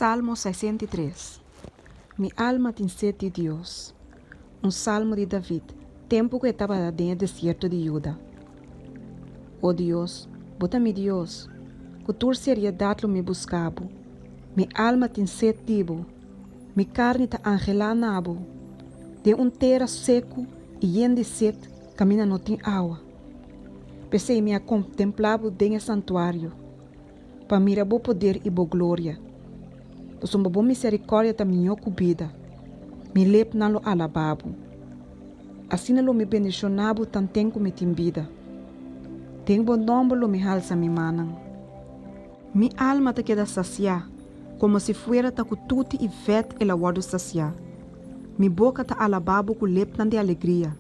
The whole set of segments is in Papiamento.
Salmo 63 Mi alma tin set di Dios. Un salmo di David, tempu ku e tabata den e desierto di Juda. O Dios, bo ta mi Dios. Ku tur seriedat lo mi buska bo. Mi alma tin set di bo. Mi karni ta anhelá na bo, den un tera seku i yen di set kaminda no tin awa. P'esei mi a kontemplá bo den e santuario, pa mira bo poder i bo gloria. Pasobra bo miserikòrdia ta mihó ku bida, mi lepnan lo alabá bo. Asina lo mi bendishoná bo tanten ku mi tin bida. Den bo nòmber lo mi halsa mi mannan. Mi alma ta keda sasiá, komo si fuera ta ku tuti i vèt el a wòrdu sasiá. Mi boka ta alabá bo ku lepnan di alegria.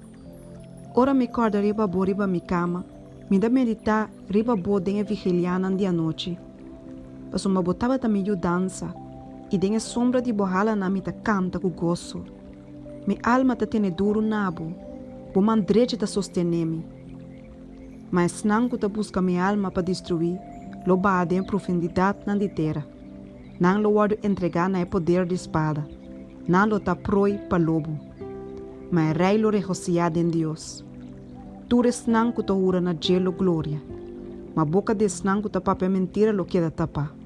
Ora mi kòrda riba bo riba mi kama, mi ta meditá riba bo den e vigilianan di anochi. Pasobra bo tabata mi yudansa, i den e sombra di bo halanan mi ta kanta ku goso. Mi alma ta tene duru na bo, bo man drechi ta sostené mi. Ma esnan ku ta buska mi alma pa destruí lo baha den e profundidatnan di tera. Nan lo wòrdu entregá na e poder di spada, nan lo ta proi pa lobo. Ma e rei lo regosihá den Dios. Tur esnan ku ta hura na dje lo gloria, ma boka di esnan ku ta papia mentira lo keda tapá.